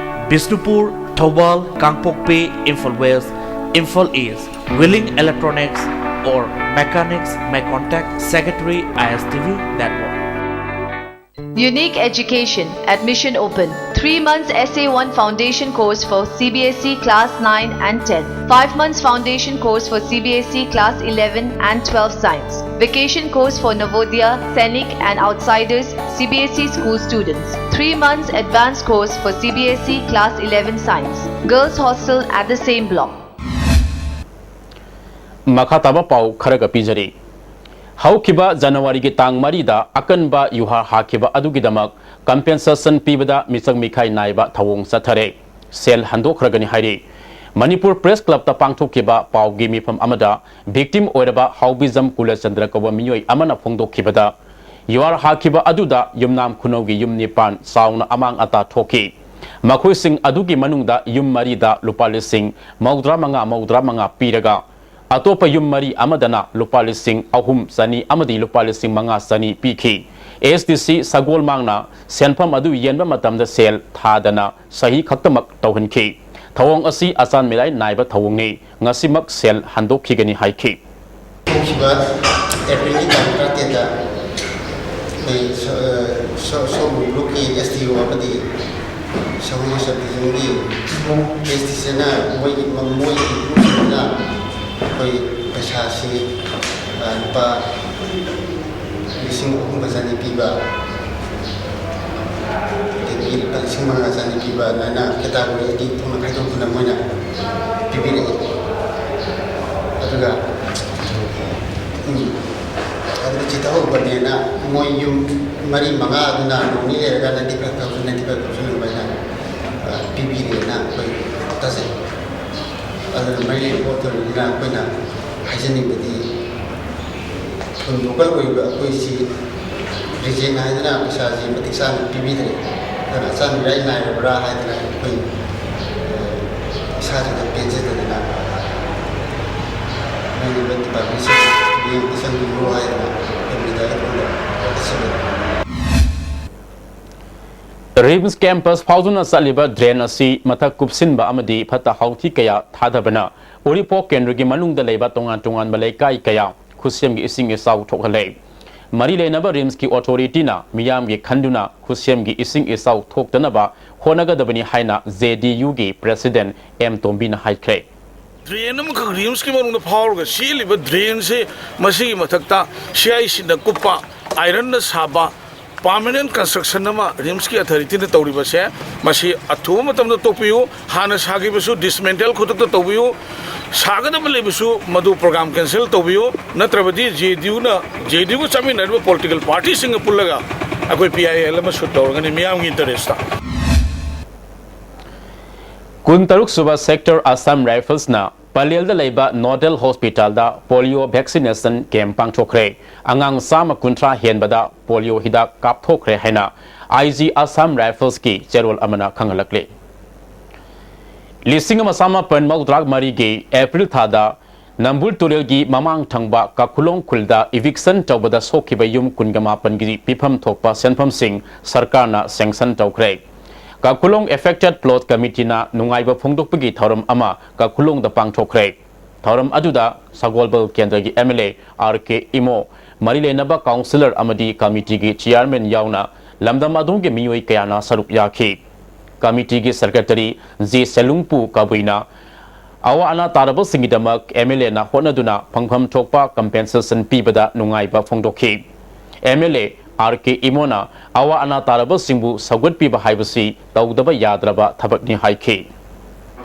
Bishnupur, Thoubal, Kangpokpi, Imphal West, Imphal East. Willing electronics or mechanics may contact Secretary I S T V Network. Unique Education. Admission open. Three months S A one foundation course for C B S E class nine and ten. Five months foundation course for C B S E class eleven and twelve science. Vacation course for Navodaya, Sainik and outsiders, C B S E school students. Three months advanced course for C B S E class eleven science. Girls hostel at the same block. ꯃꯈꯥ ꯇꯥꯕ ꯄꯥꯎ ꯈꯔꯒ ꯄꯤꯖꯔꯤ꯫ ꯍꯧꯈꯤꯕ ꯖꯅꯋꯥꯔꯤꯒꯤ ꯇꯥꯡ ꯃꯔꯤꯗ ꯑꯀꯟꯕ ꯌꯨꯍꯥꯔ ꯍꯥꯈꯤꯕ ꯑꯗꯨꯒꯤꯗꯃꯛ ꯀꯝꯄꯦꯟꯁꯦꯁꯟ ꯄꯤꯕꯗ ꯃꯤꯆꯪ ꯃꯤꯈꯥꯏ ꯅꯥꯏꯕ ꯊꯧꯑꯣꯡ ꯆꯠꯊꯔꯦ꯫ ꯁꯦꯜ ꯍꯟꯗꯣꯛꯈ꯭ꯔꯒꯅꯤ ꯍꯥꯏꯔꯤ꯫ ꯃꯅꯤꯄꯨꯔ ꯄ꯭ꯔꯦꯁ ꯀ꯭ꯂꯕꯇ ꯄꯥꯡꯊꯣꯛꯈꯤꯕ ꯄꯥꯎꯒꯤ ꯃꯤꯐꯝ ꯑꯃꯗ ꯚꯤꯛꯇꯤꯝ ꯑꯣꯏꯔꯕ ꯍꯥꯎꯕꯤꯖꯝ ꯀꯨꯂꯆꯟꯗ꯭ꯔ ꯀꯧꯕ ꯃꯤꯑꯣꯏ ꯑꯃꯅ ꯐꯣꯡꯗꯣꯛꯈꯤꯕꯗ, ꯌꯨꯍꯥꯔ ꯍꯥꯈꯤꯕ ꯑꯗꯨꯗ ꯌꯨꯝꯅꯥꯝ ꯈꯨꯅꯧꯒꯤ ꯌꯨꯝ ꯅꯤꯄꯥꯟ ꯆꯥꯎꯅ ꯑꯃꯥꯡ ꯑꯇꯥ ꯊꯣꯛꯈꯤ꯫ ꯃꯈꯣꯏꯁꯤꯡ ꯑꯗꯨꯒꯤ ꯃꯅꯨꯡꯗ ꯌꯨꯝ ꯃꯔꯤꯗ ꯂꯨꯄꯥ ꯂꯤꯁꯤꯡ ꯃꯧꯗ꯭ꯔꯥ ꯃꯉꯥ, ꯃꯧꯗ꯭ꯔꯥ ꯃꯉꯥ ꯄꯤꯔꯒ, ꯑꯇꯣꯞꯄ ꯌꯨꯝ ꯃꯔꯤ ꯑꯃꯗꯅ ꯂꯨꯄꯥ ꯂꯤꯁꯤꯡ ꯑꯍꯨꯝ ꯆꯅꯤ ꯑꯃꯗꯤ ꯂꯨꯄꯥ ꯂꯤꯁꯤꯡ ꯃꯉꯥ ꯆꯅꯤ ꯄꯤꯈꯤ꯫ ꯑꯦꯁ ꯗꯤ ꯁꯤ ꯁꯒꯣꯜꯃꯥꯡꯅ ꯁꯦꯟꯐꯝ ꯑꯗꯨ ꯌꯦꯟꯕ ꯃꯇꯝꯗ ꯁꯦꯜ ꯊꯥꯗꯅ ꯁꯍꯤ ꯈꯛꯇꯃꯛ ꯇꯧꯍꯟꯈꯤ꯫ ꯊꯧꯑꯣꯡ ꯑꯁꯤ ꯑꯆꯥꯟ ꯃꯤꯔꯥꯏ ꯅꯥꯏꯕ ꯊꯧꯑꯣꯡꯅꯤ꯫ ꯉꯁꯤꯃꯛ ꯁꯦꯜ ꯍꯟꯗꯣꯛꯈꯤꯒꯅꯤ ꯍꯥꯏꯈꯤ꯫ ꯊꯣꯛꯈꯤꯕ ꯑꯦꯄ꯭ꯔꯤꯜꯒꯤ ꯇꯥꯡ ꯇꯔꯥꯇꯔꯦꯠꯇ ꯑꯩꯈꯣꯏ ꯁꯣ-, ꯁꯣ-, ꯁꯣꯝ ꯒ꯭ꯔꯨꯞꯀꯤ ꯑꯦꯁ ꯗꯤ ꯑꯣ ꯑꯃꯗꯤ ꯁꯒꯣꯜ ꯁꯕ ꯗꯤꯕꯤꯖꯟꯒꯤ ꯑꯦꯁ ꯗꯤ ꯁꯤꯅ ꯃꯣꯏꯒꯤ, ꯃꯣꯏꯒꯤ ꯒ꯭ꯔꯨꯞꯁꯤꯡꯗꯨꯅ ꯑꯩꯈꯣꯏ ꯄꯩꯁꯥꯁꯤ, ꯑ, ꯂꯨꯄꯥ ꯂꯤꯁꯤꯡ ꯑꯍꯨꯝꯒ ꯆꯅꯤ ꯄꯤꯕ, ꯑꯗꯒꯤ ꯂꯨꯄꯥ ꯂꯤꯁꯤꯡ ꯃꯉꯥ ꯆꯅꯤ ꯄꯤꯕ, ꯑꯗꯨꯃꯥꯏꯅ ꯀꯦꯇꯥꯒꯣꯔꯤ ꯑꯅꯤ ꯊꯣꯛꯅ ꯈꯥꯏꯗꯣꯛꯇꯨꯅ ꯃꯣꯏꯅ ꯄꯤꯕꯤꯔꯛꯏ꯫ ꯑꯗꯨꯒ, ꯎꯝ, ꯑꯗꯨꯒ ꯆꯤꯊꯍꯧꯕꯅꯦꯅ ꯃꯣꯏ ꯌꯨꯝ ꯃꯔꯤ ꯃꯉꯥ ꯑꯗꯨꯅ ꯅꯣꯡ ꯅꯤꯅꯤ ꯂꯩꯔꯀꯥꯟꯗ ninety five thousand, ninety five thousand ꯑꯗꯨꯃꯥꯏꯅ, ꯑ, ꯄꯤꯕꯤꯔꯦꯅ ꯑꯩꯈꯣꯏ ꯇꯥꯖꯩ꯫ ꯑꯗꯨꯅ ꯃꯔꯤ ꯂꯩꯅꯕ ꯑꯣꯊꯣꯔꯤꯇꯤꯅ ꯑꯩꯈꯣꯏꯅ ꯍꯥꯏꯖꯅꯤꯡꯕꯗꯤ, ꯑꯩꯈꯣꯏ ꯂꯣꯀꯦꯜ ꯑꯣꯏꯔꯤꯕ ꯑꯩꯈꯣꯏꯁꯤ ꯔꯤꯖꯦꯛ ꯍꯥꯏꯗꯅ ꯄꯩꯁꯥꯁꯤ ꯃꯇꯤꯛ ꯆꯥꯅ ꯄꯤꯕꯤꯗ꯭ꯔꯦ꯫ ꯑꯗꯨꯅ ꯑꯆꯥꯟ ꯃꯤꯔꯥꯏ ꯅꯥꯏꯔꯕ꯭ꯔꯥ ꯍꯥꯏꯗꯅ ꯑꯩꯈꯣꯏ, ꯑ, ꯏꯁꯥꯁꯤꯗ ꯄꯦꯟꯖꯗꯗꯅ ꯂꯩꯔꯤꯕ ꯗꯤꯄꯥꯔꯠꯃꯦꯟꯁꯤꯡ ꯃꯤꯠꯌꯦꯡ ꯑꯝꯇ ꯆꯪꯕꯤꯌꯨ ꯍꯥꯏꯗꯅ ꯑꯩꯈꯣꯏ ꯃꯤꯗꯤꯌꯥꯒꯤ ꯊꯣꯡꯗ ꯍꯥꯏꯖꯕꯅꯤ꯫ ꯔꯤꯝꯁ ꯀꯦꯝꯄꯁ ꯐꯥꯎꯗꯨꯅ ꯆꯠꯂꯤꯕ ꯗ꯭ꯔꯦꯟ ꯑꯁꯤ ꯃꯊꯛ ꯀꯨꯞꯁꯤꯟꯕ ꯑꯃꯗꯤ ꯐꯠꯇ ꯍꯥꯎꯊꯤ ꯀꯌꯥ ꯊꯥꯗꯕꯅ ꯎꯔꯤꯄꯣꯛ ꯀꯦꯟꯗ꯭ꯔꯒꯤ ꯃꯅꯨꯡꯗ ꯂꯩꯕ ꯇꯣꯉꯥꯟ ꯇꯣꯉꯥꯟꯕ ꯂꯩꯀꯥꯏ ꯀꯌꯥ ꯈꯨꯠꯁꯦꯝꯒꯤ ꯏꯁꯤꯡ ꯏꯆꯥꯎ ꯊꯣꯛꯍꯜꯂꯦ꯫ ꯃꯔꯤ ꯂꯩꯅꯕ ꯔꯤꯝꯁꯀꯤ ꯑꯣꯊꯣꯔꯤꯇꯤꯅ ꯃꯤꯌꯥꯝꯒꯤ ꯈꯟꯗꯨꯅ ꯈꯨꯠꯁꯦꯝꯒꯤ ꯏꯁꯤꯡ ꯏꯆꯥꯎ ꯊꯣꯛꯇꯅꯕ ꯍꯣꯠꯅꯒꯗꯕꯅꯤ ꯍꯥꯏꯅ ꯖꯦ ꯗꯤ ꯌꯨꯒꯤ ꯄ꯭ꯔꯦꯁꯤꯗꯦꯟꯠ ꯑꯦꯝ ꯇꯣꯝꯕꯤꯅ ꯍꯥꯏꯈ꯭ꯔꯦ꯫ ꯗ꯭ꯔꯦꯟ ꯑꯃꯈꯛ ꯔꯤꯝꯁꯀꯤ ꯃꯅꯨꯡꯗ ꯐꯥꯎꯔꯒ ꯆꯦꯜꯂꯤꯕ ꯗ꯭ꯔꯦꯟꯁꯦ, ꯃꯁꯤꯒꯤ ꯃꯊꯛꯇ ꯁꯤ ꯑꯥꯏ ꯁꯤꯅ ꯀꯨꯞꯄ, ꯑꯥꯏꯔꯟꯅ ꯁꯥꯕ, ꯄꯥꯔꯃꯅꯦꯟꯠ ꯀꯟꯁꯇ꯭ꯔꯛꯁꯟ ꯑꯃ ꯔꯤꯝꯁꯀꯤ ꯑꯣꯊꯣꯔꯤꯇꯤꯅ ꯇꯧꯔꯤꯕꯁꯦ, ꯃꯁꯤ ꯑꯊꯨꯕ ꯃꯇꯝꯗ ꯇꯣꯛꯄꯤꯌꯨ꯫ ꯍꯥꯟꯅ ꯁꯥꯈꯤꯕꯁꯨ ꯗꯤꯁꯃꯦꯟꯇꯦꯜ ꯈꯨꯗꯛꯇ ꯇꯧꯕꯤꯌꯨ꯫ ꯁꯥꯒꯗꯕ ꯂꯩꯕꯁꯨ ꯃꯗꯨ ꯄ꯭ꯔꯣꯒ꯭ꯔꯥꯝ ꯀꯦꯟꯁꯦꯜ ꯇꯧꯕꯤꯌꯨ꯫ ꯅꯠꯇ꯭ꯔꯕꯗꯤ ꯖꯦ ꯗꯤ ꯌꯨꯅ, ꯖꯦ ꯗꯤ ꯌꯨꯒ ꯆꯠꯃꯤꯟꯅꯔꯤꯕ ꯄꯣꯂꯤꯇꯤꯀꯦꯜ ꯄꯥꯔꯇꯤꯁꯤꯡꯒ ꯄꯨꯜꯂꯒ ꯑꯩꯈꯣꯏ ꯄꯤ ꯑꯥꯏ ꯑꯦꯜ ꯑꯃ ꯁꯨꯠ ꯇꯧꯔꯒꯅꯤ ꯃꯤꯌꯥꯝꯒꯤ ꯏꯟꯇꯔꯦꯁꯇ꯫ ꯀꯨꯟꯇꯔꯨꯛ ꯁꯨꯕ ꯁꯦꯛꯇꯔ ꯑꯁꯥꯝ ꯔꯥꯏꯐꯜꯁꯅ ꯄꯂꯦꯜꯗ ꯂꯩꯕ ꯅꯣꯗꯦꯜ ꯍꯣꯁꯄꯤꯇꯥꯜꯗ ꯄꯣꯂꯤꯑꯣ ꯚꯦꯛꯁꯤꯅꯦꯁꯟ ꯀꯦꯝꯞ ꯄꯥꯡꯊꯣꯛꯈ꯭ꯔꯦ꯫ ꯑꯉꯥꯡ ꯆꯥꯝꯃ ꯀꯨꯟꯊ꯭ꯔꯥ ꯍꯦꯟꯕꯗ ꯄꯣꯂꯤꯑꯣ ꯍꯤꯗꯥꯛ ꯀꯥꯞꯊꯣꯛꯈ꯭ꯔꯦ ꯍꯥꯏꯅ ꯑꯥꯏ ꯖꯤ ꯑꯁꯥꯝ ꯔꯥꯏꯐꯜꯁꯀꯤ ꯆꯦꯔꯣꯜ ꯑꯃꯅ ꯈꯪꯍꯜꯂꯛꯂꯤ꯫ ꯂꯤꯁꯤꯡ ꯑꯃ ꯆꯥꯃꯥꯄꯟ ꯃꯧꯗ꯭ꯔꯥ ꯃꯔꯤꯒꯤ ꯑꯦꯄ꯭ꯔꯤꯜ ꯊꯥꯗ ꯅꯝꯕꯨꯜ ꯇꯨꯔꯦꯜꯒꯤ ꯃꯃꯥꯡ ꯊꯪꯕ ꯀꯥꯈꯨꯂꯣꯡ ꯈꯨꯜꯗ eviction ꯇꯧꯕꯗ ꯁꯣꯛꯈꯤꯕ ꯌꯨꯝ ꯀꯨꯟꯒ ꯃꯥꯄꯟꯒꯤ ꯄꯤꯐꯝ ꯊꯣꯛꯄ ꯁꯦꯟꯐꯝꯁꯤꯡ ꯁꯔꯀꯥꯔꯅ sanction ꯇꯧꯈ꯭ꯔꯦ꯫ ꯀꯥꯈꯨꯂꯣꯡ affected plot committeeꯅ ꯅꯨꯡꯉꯥꯏꯕ ꯐꯣꯡꯗꯣꯛꯄꯒꯤ ꯊꯧꯔꯝ ꯑꯃ ꯀꯥꯈꯨꯂꯣꯡꯗ ꯄꯥꯡꯊꯣꯛꯈ꯭ꯔꯦ꯫ ꯊꯧꯔꯝ ꯑꯗꯨꯗ ꯁꯒꯣꯜꯕꯜ ꯀꯦꯟꯗ꯭ꯔꯒꯤ MLA R K ꯏꯃꯣ, ꯃꯔꯤ ꯂꯩꯅꯕ councillor ꯑꯃꯗꯤ committeeꯒꯤ chairman ꯌꯥꯎꯅ ꯂꯝꯗꯝ ꯑꯗꯨꯒꯤ ꯃꯤꯑꯣꯏ ꯀꯌꯥꯅ ꯁꯔꯨꯛ ꯌꯥꯈꯤ꯫ Committeeꯒꯤ secretary J ꯁꯦꯂꯨꯡꯄꯨ ꯀꯕꯨꯏꯅ ꯑꯋꯥ ꯑꯅꯥ ꯇꯥꯔꯕꯁꯤꯡꯒꯤꯗꯃꯛ MLAꯅ ꯍꯣꯠꯅꯗꯨꯅ ꯐꯪꯐꯝ ꯊꯣꯛꯄ compensation ꯄꯤꯕꯗ ꯅꯨꯡꯉꯥꯏꯕ ꯐꯣꯡꯗꯣꯛꯈꯤ꯫ MLA R K ꯏꯃꯣꯅ ꯑꯋꯥ ꯑꯅꯥ ꯇꯥꯔꯕꯁꯤꯡꯕꯨ ꯁꯧꯒꯠꯄꯤꯕ ꯍꯥꯏꯕꯁꯤ ꯇꯧꯗꯕ ꯌꯥꯗ꯭ꯔꯕ ꯊꯕꯛꯅꯤ ꯍꯥꯏꯈꯤ꯫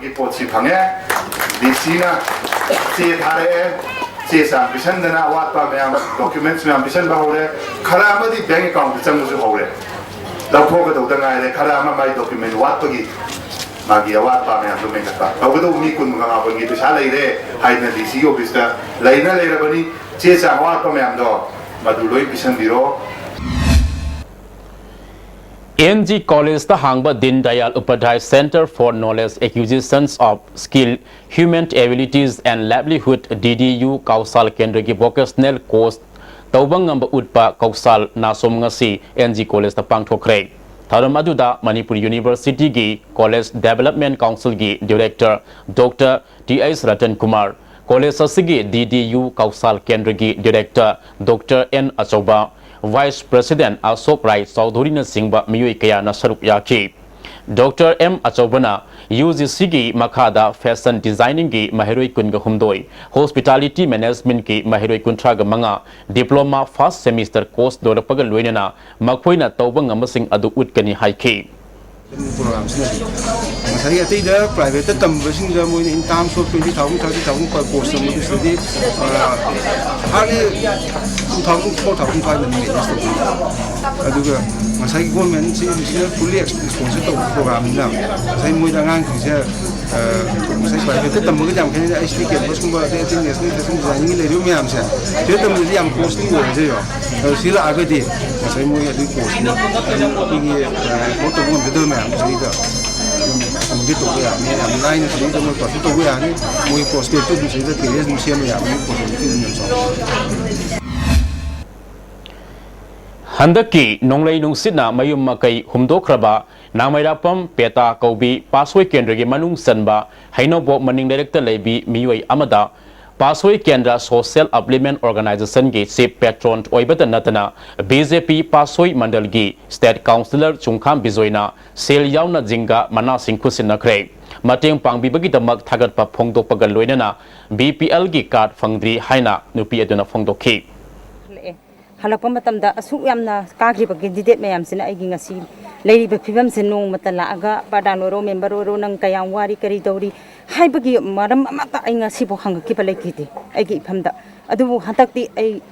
ꯒꯤ ꯄꯣꯠꯁꯤ ꯐꯪꯉꯦ, DCꯅ ꯆꯦ ꯊꯥꯔꯛꯑꯦ, ꯆꯦ ꯆꯥꯡ ꯄꯤꯁꯟꯗꯅ ꯑꯋꯥꯠꯄ ꯃꯌꯥꯝ, documents ꯃꯌꯥꯝ ꯄꯤꯁꯟꯕ ꯍꯧꯔꯦ꯫ ꯈꯔ ꯑꯃꯗꯤ bank accountꯇ ꯆꯪꯕꯁꯨ ꯍꯧꯔꯦ, ꯂꯧꯊꯣꯛꯀꯗꯧꯗ ꯉꯥꯏꯔꯦ꯫ ꯈꯔ ꯑꯃ ꯃꯥꯏ document ꯋꯥꯠꯄꯒꯤ ꯃꯥꯒꯤ ꯑꯋꯥꯠꯄ ꯃꯌꯥꯝꯗꯣ ꯃꯦꯟꯈꯠꯄ ꯇꯧꯒꯗꯧꯕ꯫ ꯃꯤ ꯀꯨꯟ ꯃꯉꯥ ꯃꯥꯄꯟꯒꯤ ꯄꯩꯁꯥ ꯂꯩꯔꯦ ꯍꯥꯏꯗꯅ DC officeꯇ ꯂꯩꯅ ꯂꯩꯔꯕꯅꯤ꯫ ꯆꯦ ꯆꯥꯡ ꯑꯋꯥꯠꯄ ꯃꯌꯥꯝꯗꯣ ꯃꯗꯨ ꯂꯣꯏ ꯄꯤꯁꯟꯕꯤꯔꯣ꯫ NG Collegeꯇ ꯍꯥꯡꯕ Deen Dayal Upadhyay Center for Knowledge Acquisitions of Skill, Human Abilities and Livelihood, DDU ꯀꯧꯁꯥꯜ ꯀꯦꯟꯗ꯭ꯔꯒꯤ vocational course ꯇꯧꯕ ꯉꯝꯕ ꯎꯠꯄ ꯀꯧꯁꯥꯜ ꯅꯥꯁꯣꯝ ꯉꯁꯤ NG Collegeꯇ ꯄꯥꯡꯊꯣꯛꯈ꯭ꯔꯦ꯫ ꯊꯧꯔꯝ ꯑꯗꯨꯗ Manipur Universityꯒꯤ College Development Councilꯒꯤ Director Doctor Th Ratan Kumar, college ꯑꯁꯤꯒꯤ DDU ꯀꯧꯁꯥꯜ ꯀꯦꯟꯗ꯭ꯔꯒꯤ Director Doctor N ꯑꯆꯧꯕ, Vice President ꯑꯁꯣꯛ ꯔꯥꯏ ꯆꯧꯙꯨꯔꯤꯅꯆꯤꯡꯕ ꯃꯤꯑꯣꯏ ꯀꯌꯥꯅ ꯁꯔꯨꯛ ꯌꯥꯈꯤ꯫ Doctor M ꯑꯆꯧꯕꯅ UGCꯒꯤ ꯃꯈꯥꯗ Fashion Designingꯒꯤ ꯃꯍꯩꯔꯣꯏ ꯀꯨꯟꯒ ꯍꯨꯝꯗꯣꯏ, Hospitality Managementꯀꯤ ꯃꯍꯩꯔꯣꯏ ꯀꯨꯟꯊ꯭ꯔꯥꯒ ꯃꯉꯥ, Diploma first semester course ꯂꯣꯏꯔꯛꯄꯒ ꯂꯣꯏꯅꯅ ꯃꯈꯣꯏꯅ ꯇꯧꯕ ꯉꯝꯕꯁꯤꯡ ꯑꯗꯨ ꯎꯠꯀꯅꯤ ꯍꯥꯏꯈꯤ꯫ Programꯁꯤꯅꯗꯤ ꯉꯁꯥꯏꯒꯤ ꯑꯇꯩꯗ privateꯇ ꯇꯝꯕꯁꯤꯡꯗ ꯃꯣꯏꯅ in terms of twenty thousand, thirty thousand per course ꯇꯝꯕꯗꯨ ꯁꯤꯗꯗꯤ, ꯑ, hardly two thousand, four thousand ꯁ꯭ꯋꯥꯏꯗꯅꯤ manage ꯇꯧꯗꯣꯏꯁꯦ꯫ ꯑꯗꯨꯒ ꯉꯁꯥꯏꯒꯤ governmentꯁꯤ ꯍꯧꯖꯤꯛꯅ fully sponsor ꯇꯧꯕ programꯅꯤꯅ ꯉꯁꯥꯏ ꯃꯣꯏꯗ ꯑꯉꯥꯡꯁꯤꯡꯁꯦ, ꯑ, ꯉꯁꯥꯏ privateꯇ ꯇꯝꯕꯒ ꯌꯥꯝ ꯈꯦꯠꯅꯩ꯫ ICT campusꯀꯨꯝꯕ ꯑꯗꯩ ꯑꯇꯩ national campus designing ꯂꯩꯔꯤꯕ ꯃꯌꯥꯝꯁꯦ ꯁꯤꯗ ꯇꯝꯕꯁꯤ ꯌꯥꯝ costly ꯑꯣꯏꯔꯁꯦ꯫ ꯑꯗꯣ ꯁꯤ ꯂꯥꯛꯑꯒꯗꯤ ꯉꯁꯥꯏ ꯃꯣꯏ ꯑꯗꯨꯒꯤ courseꯇꯨ ꯑꯩꯈꯣꯏꯒꯤ, ꯑ, afford ꯇꯧꯕ ꯉꯝꯖꯗꯕ ꯃꯌꯥꯝꯗꯨ ꯁꯤꯗ ꯑꯗꯨꯝ ꯇꯧꯕ ꯌꯥꯕꯅꯤ, ꯌꯥꯝ ꯂꯥꯏꯅ ꯁꯤꯗꯩꯗ ꯃꯣꯏ ꯄꯥꯔꯇꯤ ꯇꯧꯕ ꯌꯥꯅꯤ꯫ ꯃꯣꯏ ꯄ꯭ꯔꯣꯁꯄꯦꯛꯇꯨ ꯑꯗꯨꯝ ꯁꯤꯗ ꯀꯦꯔꯤꯌꯔ ꯑꯗꯨꯝ ꯁꯦꯝꯕ ꯌꯥꯕꯅꯤ, ꯄꯣꯁꯤꯕꯤꯂꯤꯇꯤ ꯑꯗꯨꯝ ꯌꯥꯝ ꯆꯥꯎꯏ꯫ ꯍꯟꯗꯛꯀꯤ ꯅꯣꯡꯂꯩ ꯅꯨꯡꯁꯤꯠꯅ ꯃꯌꯨꯝ ꯃꯀꯩ ꯍꯨꯝꯗꯣꯛꯈ꯭ꯔꯕ ꯅꯥꯃꯩꯔꯥꯛꯄꯝ ꯄꯦꯇꯥ ꯀꯧꯕꯤ ꯄꯥꯠꯁꯣꯏ ꯀꯦꯟꯗ꯭ꯔꯒꯤ ꯃꯅꯨꯡ ꯆꯟꯕ ꯍꯩꯅꯧꯕꯣꯛ ꯃꯅꯤꯡ ꯂꯩꯔꯛꯇ ꯂꯩꯕꯤ ꯃꯤꯑꯣꯏ ꯑꯃꯗ ꯄꯥꯠꯁꯣꯏ ꯀꯦꯟꯗ꯭ꯔ ꯁꯣꯁꯤꯌꯦꯜ ꯑꯞꯂꯤꯞꯃꯦꯟ ꯑꯣꯔꯒꯅꯥꯏꯖꯦꯁꯟꯒꯤ ꯆꯤꯐ ꯄꯦꯇ꯭ꯔꯣꯟ ꯑꯣꯏꯕꯇ ꯅꯠꯇꯅ ꯕꯤ ꯖꯦ ꯄꯤ ꯄꯥꯠꯁꯣꯏ ꯃꯟꯗꯜꯒꯤ ꯁ꯭ꯇꯦꯠ ꯀꯥꯎꯟꯁꯤꯂꯔ ꯆꯨꯡꯈꯥꯝ ꯕꯤꯖꯣꯏꯅ ꯁꯦꯜ ꯌꯥꯎꯅ ꯖꯤꯡꯒ ꯃꯅꯥꯁꯤꯡ ꯈꯨꯠꯁꯤꯟꯅꯈ꯭ꯔꯦ꯫ ꯃꯇꯦꯡ ꯄꯥꯡꯕꯤꯕꯒꯤꯗꯃꯛ ꯊꯥꯒꯠꯄ ꯐꯣꯡꯗꯣꯛꯄꯒ ꯂꯣꯏꯅꯅ ꯕꯤ ꯄꯤ ꯑꯦꯜꯒꯤ ꯀꯥꯔꯗ ꯐꯪꯗ꯭ꯔꯤ ꯍꯥꯏꯅ ꯅꯨꯄꯤ ꯑꯗꯨꯅ ꯐꯣꯡꯗꯣꯛꯈꯤ꯫ ꯍꯜꯂꯛꯑꯦ꯫ ꯍꯜꯂꯛꯄ ꯃꯇꯝꯗ ꯑꯁꯨꯛ ꯌꯥꯝꯅ ꯀꯥꯈ꯭ꯔꯤꯕ ꯀꯦꯟꯗꯤꯗꯦꯠ ꯃꯌꯥꯝꯁꯤꯅ ꯑꯩꯒꯤ ꯉꯁꯤ ꯂꯩꯔꯤꯕ ꯐꯤꯕꯝꯁꯦ ꯅꯣꯡꯃꯇ ꯂꯥꯛꯑꯒ, "ꯄ꯭ꯔꯙꯥꯟ ꯑꯣꯏꯔꯣ, ꯃꯦꯝꯕꯔ ꯑꯣꯏꯔꯣ, ꯅꯪ ꯀꯌꯥꯝ ꯋꯥꯔꯤ, ꯀꯔꯤ ꯇꯧꯔꯤ?" ꯍꯥꯏꯕꯒꯤ ꯃꯔꯝ ꯑꯃꯠꯇ ꯑꯩ ꯉꯁꯤꯐꯥꯎ ꯍꯪꯉꯛꯈꯤꯕ ꯂꯩꯈꯤꯗꯦ ꯑꯩꯒꯤ ꯏꯐꯝꯗ꯫ ꯑꯗꯨꯕꯨ ꯍꯟꯗꯛꯇꯤ ꯑꯩ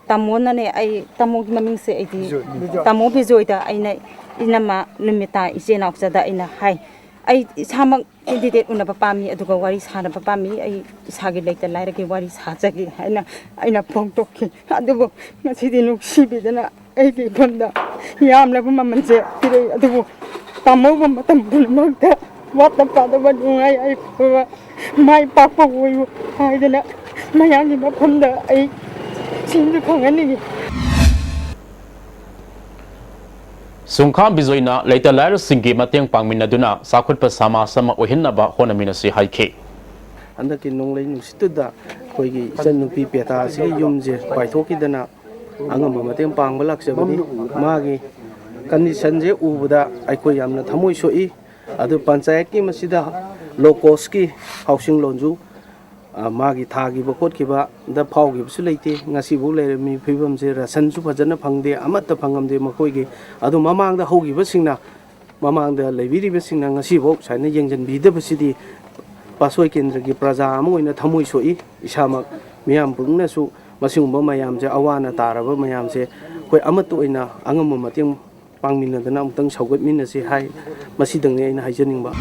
ꯇꯥꯃꯣꯅꯅꯦ, ꯑꯩ ꯇꯥꯃꯣꯒꯤ ꯃꯃꯤꯡꯁꯦ ꯑꯩꯗꯤ ꯕꯤꯖꯣꯏ꯫ ꯇꯥꯃꯣ ꯕꯤꯖꯣꯏꯗ ꯑꯩꯅ ꯏꯅꯝꯃ ꯅꯨꯃꯤꯇꯥ ꯏꯆꯦ ꯏꯅꯥꯎꯆꯥꯗ ꯑꯩꯅ ꯍꯥꯏ, "ꯑꯩ ꯏꯁꯥꯃꯛ ꯀꯦꯟꯗꯤꯗꯦꯠ ꯎꯅꯕ ꯄꯥꯝꯃꯤ, ꯑꯗꯨꯒ ꯋꯥꯔꯤ ꯁꯥꯟꯅꯕ ꯄꯥꯝꯃꯤ, ꯑꯩ ꯏꯁꯥꯒꯤ ꯂꯩꯇ ꯂꯥꯏꯔꯒꯤ ꯋꯥꯔꯤ ꯁꯥꯖꯒꯦ" ꯍꯥꯏꯅ ꯑꯩꯅ ꯐꯣꯡꯗꯣꯛꯈꯤ꯫ ꯑꯗꯨꯕꯨ ꯉꯁꯤꯗꯤ ꯅꯨꯡꯁꯤꯕꯤꯗꯅ ꯑꯩꯒꯤ ꯏꯐꯝꯗ ꯌꯥꯝꯂꯕ ꯃꯃꯜꯁꯦ ꯄꯤꯔꯛꯏ꯫ ꯑꯗꯨꯕꯨ ꯇꯥꯃꯧꯕ ꯃꯇꯝ ꯄꯨꯝꯅꯃꯛꯇ ꯋꯥꯠꯇ ꯄꯥꯗꯕ ꯅꯨꯡꯉꯥꯏ ꯌꯥꯏꯐꯕ ꯃꯥꯏ ꯄꯥꯛꯄ ꯑꯣꯏꯌꯨ ꯍꯥꯏꯗꯅ ꯃꯌꯥꯝꯒꯤ ꯃꯐꯝꯗ ꯑꯩ ꯁꯤꯟꯁꯨ ꯈꯪꯍꯟꯅꯤꯡꯉꯤ꯫ ꯁꯨꯡꯈꯥꯝ ꯕꯤꯖꯣꯏꯅ ꯂꯩꯇ ꯂꯥꯏꯔꯁꯤꯡꯒꯤ ꯃꯇꯦꯡ ꯄꯥꯡꯃꯤꯟꯅꯗꯨꯅ ꯆꯥꯎꯈꯠꯄ ꯁꯃꯥꯖ ꯑꯃ ꯑꯣꯏꯍꯟꯅꯕ ꯍꯣꯠꯅꯃꯤꯟꯅꯁꯤ ꯍꯥꯏꯈꯤ꯫ ꯍꯟꯗꯛꯀꯤ ꯅꯣꯡꯂꯩ ꯅꯨꯡꯁꯤꯠꯇꯨꯗ ꯑꯩꯈꯣꯏꯒꯤ ꯏꯆꯟꯅꯨꯄꯤ ꯄꯦꯇꯥ ꯑꯁꯤꯒꯤ ꯌꯨꯝꯁꯦ ꯄꯥꯏꯊꯣꯛꯈꯤꯗꯅ ꯑꯉꯝꯕ ꯃꯇꯦꯡ ꯄꯥꯡꯕ ꯂꯥꯛꯆꯕꯅꯤ꯫ ꯃꯥꯒꯤ ꯀꯟꯗꯤꯁꯟꯁꯦ ꯎꯕꯗ ꯑꯩꯈꯣꯏ ꯌꯥꯝꯅ ꯊꯃꯣꯏ ꯁꯣꯛꯏ꯫ ꯑꯗꯨ ꯄꯟꯆꯥꯌꯠꯀꯤ ꯃꯁꯤꯗ ꯂꯣ ꯀꯣꯁꯀꯤ ꯍꯥꯎꯁꯤꯡ ꯂꯣꯟꯁꯨ, ꯑ, ꯃꯥꯒꯤ ꯊꯥꯈꯤꯕ ꯈꯣꯠꯈꯤꯕꯗ ꯐꯥꯎꯈꯤꯕꯁꯨ ꯂꯩꯇꯦ꯫ ꯉꯁꯤꯐꯥꯎ ꯂꯩꯔꯝꯃꯤ ꯐꯤꯕꯝꯁꯦ ꯔꯁꯟꯁꯨ ꯐꯖꯅ ꯐꯪꯗꯦ, ꯑꯃꯠꯇ ꯐꯪꯉꯝꯗꯦ ꯃꯈꯣꯏꯒꯤ꯫ ꯑꯗꯨ ꯃꯃꯥꯡꯗ ꯍꯧꯈꯤꯕꯁꯤꯡꯅ, ꯃꯃꯥꯡꯗ ꯂꯩꯕꯤꯔꯤꯕꯁꯤꯡꯅ ꯉꯁꯤꯐꯥꯎ ꯁꯨꯃꯥꯏꯅ ꯌꯦꯡꯁꯤꯟꯕꯤꯗꯕꯁꯤꯗꯤ ꯄꯥꯠꯁꯣꯏ ꯀꯦꯟꯗ꯭ꯔꯒꯤ ꯄ꯭ꯔꯖꯥ ꯑꯃ ꯑꯣꯏꯅ ꯊꯃꯣꯏ ꯁꯣꯛꯏ꯫ ꯏꯁꯥꯃꯛ ꯃꯤꯌꯥꯝ ꯄꯨꯝꯅꯁꯨ ꯃꯁꯤꯒꯨꯝꯕ ꯃꯌꯥꯝꯁꯦ, ꯑꯋꯥ ꯑꯅꯥ ꯇꯥꯔꯕ ꯃꯌꯥꯝꯁꯦ ꯑꯩꯈꯣꯏ ꯑꯃꯠꯇ ꯑꯣꯏꯅ ꯑꯉꯝꯕ ꯃꯇꯦꯡ ꯄꯥꯡꯃꯤꯟꯅꯗꯅ ꯑꯃꯨꯛꯇꯪ ꯁꯧꯒꯠꯃꯤꯟꯅꯁꯤ ꯍꯥꯏ꯫ ꯃꯁꯤꯗꯪꯅꯤ ꯑꯩꯅ ꯍꯥꯏꯖꯅꯤꯡꯕ꯫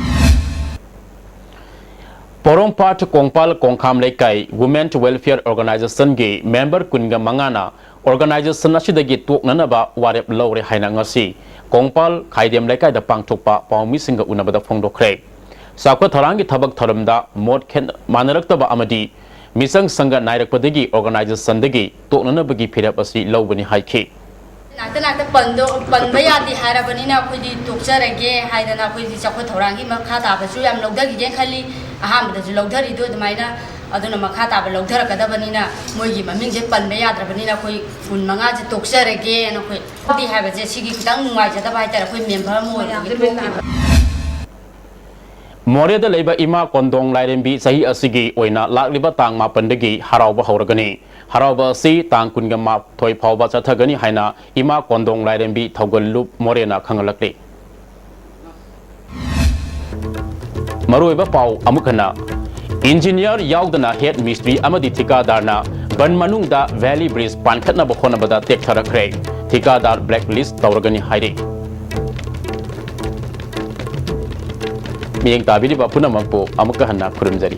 ꯄꯣꯔꯣꯝꯄꯥꯠ ꯀꯣꯡꯄꯥꯜ ꯀꯣꯡꯈꯥꯝ ꯂꯩꯀꯥꯏ Women Welfare Organization ꯒꯤ ꯃꯦꯝꯕꯔ ꯀꯨꯟꯒ ꯃꯉꯥꯅ ꯑꯣꯔꯒꯅꯥꯏꯖꯦꯁꯟ ꯑꯁꯤꯗꯒꯤ ꯇꯣꯛꯅꯅꯕ ꯋꯥꯔꯦꯞ ꯂꯧꯔꯦ ꯍꯥꯏꯅ ꯉꯁꯤ ꯀꯣꯡꯄꯥꯜ ꯈꯥꯏꯗꯦꯝ ꯂꯩꯀꯥꯏꯗ ꯄꯥꯡꯊꯣꯛꯄ ꯄꯥꯎꯃꯤꯁꯤꯡꯒ ꯎꯅꯕꯗ ꯐꯣꯡꯗꯣꯛꯈ꯭ꯔꯦ꯫ ꯆꯥꯎꯈꯠ ꯊꯧꯔꯥꯡꯒꯤ ꯊꯕꯛ ꯊꯧꯔꯝꯗ ꯃꯣꯠ ꯈꯦꯠ-, ꯃꯥꯟꯅꯔꯛꯇꯕ ꯑꯃꯗꯤ ꯃꯤꯆꯪ ꯁꯪꯒ ꯅꯥꯏꯔꯛꯄꯗꯒꯤ ꯑꯣꯔꯒꯅꯥꯏꯖꯦꯁꯟꯗꯒꯤ ꯇꯣꯛꯅꯅꯕꯒꯤ ꯐꯤꯔꯦꯞ ꯑꯁꯤ ꯂꯧꯕꯅꯤ ꯍꯥꯏꯈꯤ꯫ ꯅꯥꯛꯇ ꯅꯥꯛꯇ ꯄꯟꯗꯣ-, ꯄꯟꯕ ꯌꯥꯗꯦ ꯍꯥꯏꯔꯕꯅꯤꯅ ꯑꯩꯈꯣꯏꯗꯤ ꯇꯣꯛꯆꯔꯒꯦ ꯍꯥꯏꯗꯅ ꯑꯩꯈꯣꯏꯗꯤ ꯆꯥꯎꯈꯠ ꯊꯧꯔꯥꯡꯒꯤ ꯃꯈꯥ ꯇꯥꯕꯁꯨ ꯌꯥꯝ ꯂꯧꯊꯈꯤꯒꯦꯅ ꯈꯜꯂꯤ꯫ ꯑꯍꯥꯟꯕꯗꯁꯨ ꯂꯧꯊꯔꯤꯗꯣ ꯑꯗꯨꯃꯥꯏꯅ, ꯑꯗꯨꯅ ꯃꯈꯥ ꯇꯥꯕ ꯂꯧꯊꯔꯛꯀꯗꯕꯅꯤꯅ ꯃꯣꯏꯒꯤ ꯃꯃꯤꯡꯁꯦ ꯄꯟꯕ ꯌꯥꯗ꯭ꯔꯕꯅꯤꯅ ꯑꯩꯈꯣꯏ ꯀꯨꯟ ꯃꯉꯥꯁꯦ ꯇꯣꯛꯆꯔꯒꯦꯅ ꯑꯩꯈꯣꯏ ꯇꯣꯛꯆꯔꯒꯦ ꯍꯥꯏꯕꯁꯦ ꯁꯤꯒꯤ ꯈꯤꯇꯪ ꯅꯨꯡꯉꯥꯏꯖꯗꯕ ꯍꯥꯏꯇꯥꯔꯦ ꯑꯩꯈꯣꯏ ꯃꯦꯝꯕꯔ ꯑꯃ ꯑꯣꯏꯕꯒꯤ ꯇꯣꯛꯈꯤꯕ꯫ ꯃꯣꯔꯦꯗ ꯂꯩꯕ ꯏꯃꯥ ꯀꯣꯟꯗꯣꯡ ꯂꯥꯏꯔꯦꯝꯕꯤ ꯆꯍꯤ ꯑꯁꯤꯒꯤ ꯑꯣꯏꯅ ꯂꯥꯛꯂꯤꯕ ꯇꯥꯡ ꯃꯥꯄꯟꯗꯒꯤ ꯍꯔꯥꯎꯕ ꯍꯧꯔꯒꯅꯤ꯫ ꯍꯔꯥꯎꯕ ꯑꯁꯤ ꯇꯥꯡ ꯀꯨꯟꯒ ꯃꯥꯊꯣꯏ ꯐꯥꯎꯕ ꯆꯠꯊꯒꯅꯤ ꯍꯥꯏꯅ ꯏꯃꯥ ꯀꯣꯟꯗꯣꯡ ꯂꯥꯏꯔꯦꯝꯕꯤ ꯊꯧꯒꯜꯂꯨꯞ ꯃꯣꯔꯦꯅ ꯈꯪꯍꯜꯂꯛꯂꯤ꯫ ꯃꯔꯨꯑꯣꯏꯕ ꯄꯥꯎ ꯑꯃꯨꯛ ꯍꯟꯅ꯫ ꯏꯟꯖꯤꯅꯤꯌꯔ ꯌꯥꯎꯗꯅ ꯍꯦꯗ ꯃꯤꯁꯇ꯭ꯔꯤ ꯑꯃꯗꯤ ꯊꯤꯀꯥꯗꯥꯔꯅ ꯕꯟ ꯃꯅꯨꯡꯗ ꯚꯦꯂꯤ ꯕ꯭ꯔꯤꯖ ꯄꯥꯟꯈꯠꯅꯕ ꯍꯣꯠꯅꯕꯗ ꯇꯦꯛꯊꯔꯛꯈ꯭ꯔꯦ꯫ ꯊꯤꯀꯥꯗꯥꯔ ꯕ꯭ꯂꯦꯛ ꯂꯤꯁ ꯇꯧꯔꯒꯅꯤ ꯍꯥꯏꯔꯤ꯫ ꯃꯤꯠꯌꯦꯡ ꯇꯥꯕꯤꯔꯤꯕ ꯄꯨꯝꯅꯃꯛꯄꯨ ꯑꯃꯨꯛꯀ ꯍꯟꯅ ꯈꯨꯔꯨꯝꯖꯔꯤ꯫